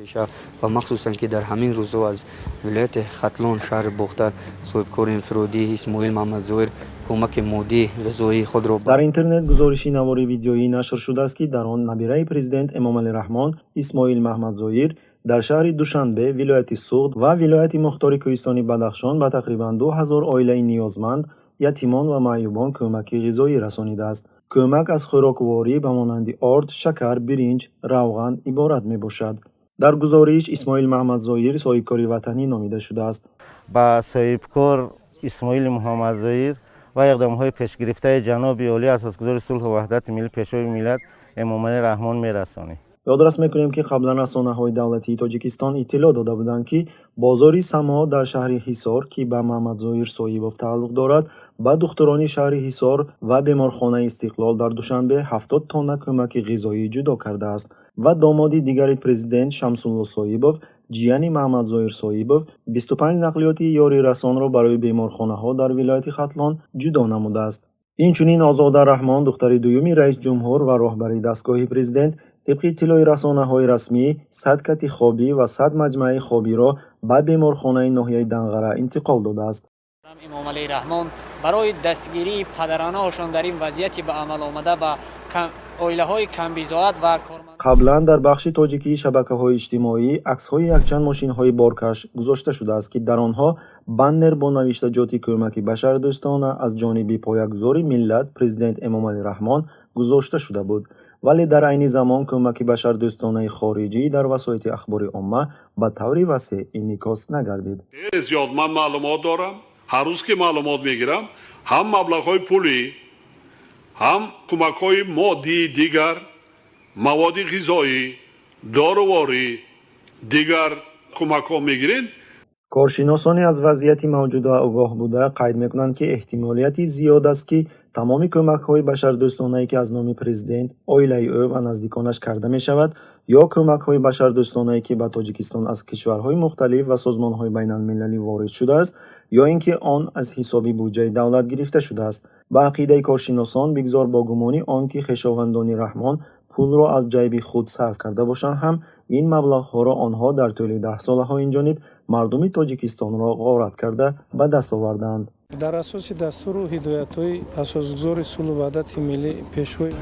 Пеша ва махсусан, ки дар ҳамин рӯзҳо аз вилояти Хатлон, шаҳри Бохтар, соҳибкори инфиродӣ Исмоил Маҳмадзоир кӯмаки моддии ғизоии худро Дар интернет гузориши навори видеоӣ нашр шудааст, ки дар он набираи президент Эмомалӣ Раҳмон Исмоил Маҳмадзоир дар шаҳри Душанбе, вилояти Суғд ва вилояти мухтори кӯҳистони Бадахшон ба тақрибан 2000 оилаи ниёзманд, ятимон ва маъюбон кӯмаки ғизоӣ расонидааст. Кӯмак аз хӯрокворӣ ба монанди орд, шакар, биринҷ, равған иборат мебошад. Дар гузориш Исмоил Маҳмадзоир соҳибкори ватанӣ номида шудааст. Ба соҳибкор Исмоили Муҳаммадзоир ва иқдомҳои пешгирифтаи ҷаноби олӣ, асосгузори сулҳу ваҳдати миллӣ, Пешвои миллат Эмомалӣ Раҳмон мерасонем. Ёдрас мекунем, ки қаблан расонаҳои давлатии Тоҷикистон иттилоъ дода буданд, ки бозори Само дар шаҳри Ҳисор, ки ба Маҳмадзоир Соҳибов тааллуқ дорад, ба духтурони шаҳри Ҳисор ва беморхонаи Истиқлол дар Душанбе 70 тонна кӯмаки ғизоӣ ҷудо кардааст ва домоди дигари президент Шамсулло Соҳибов, ҷияни Маҳмадзоир Соҳибов, 25 нақлиёти ёрирасонро барои беморхонаҳо дар вилояти Хатлон ҷудо намудааст. Инчунин Озода Раҳмон, духтари дуюми раисҷумҳур ва роҳбари дастгоҳи президент, тибқи иттилои расонаҳои расмӣ, 100 кати хобӣ ва 100 маҷмааи хобиро ба беморхонаи ноҳияи Данғара интиқол додааст. Эмомалӣ Раҳмон барои дастгирии падаронаашон дар ин вазъияти ба амал омада ба оилаҳои камбизоат ва Қаблан дар бахши тоҷикии шабакаҳои иҷтимоӣ аксҳои якчанд мошинҳои боркаш гузошта шудааст, ки дар онҳо баннер бо навиштаҷоти кӯмаки башардӯстона аз ҷониби поягузори миллат, президент Эмомалӣ Раҳмон гузошта шуда буд. Вале дар айни замон кӯмаки башардӯстонаи хориҷӣ дар васоити ахбори омма ба таври васеъ инъикос нагардид. Зиёд ман маълумот дорам, ҳар рӯз ки маълумот мегирам, ҳам маблағҳои пулӣ, ҳам кӯмакҳои моддии дигар, маводи ғизоӣ, доруворӣ, дигар кӯмакҳо мегиред. Коршиносоне аз вазъияти мавҷуда огоҳ буда қайд мекунанд, ки эҳтимолияти зиёд аст, ки тамоми кӯмакҳои башардӯстонае, ки аз номи президент, оилаи ӯ ва наздиконаш карда мешавад, ё кӯмакҳои башардӯстонае, ки ба Тоҷикистон аз кишварҳои мухталиф ва созмонҳои байналмилалӣ ворид шудааст, ё ин ки он аз ҳисоби буҷаи давлат гирифта шудааст. Ба ақидаи коршиносон, бигзор бо гумони он ки хешовандони Раҳмон пулро аз ҷайби худ сарф карда бошанд ҳам, ин маблағҳоро онҳо дар тӯли даҳсолаҳо инҷониб мардуми Тоҷикистонро ғорат карда ба даст овардаанд. Дар асоси дастуру ҳидоятҳои асосгузори сулҳу ваҳдати миллӣ, Пешвои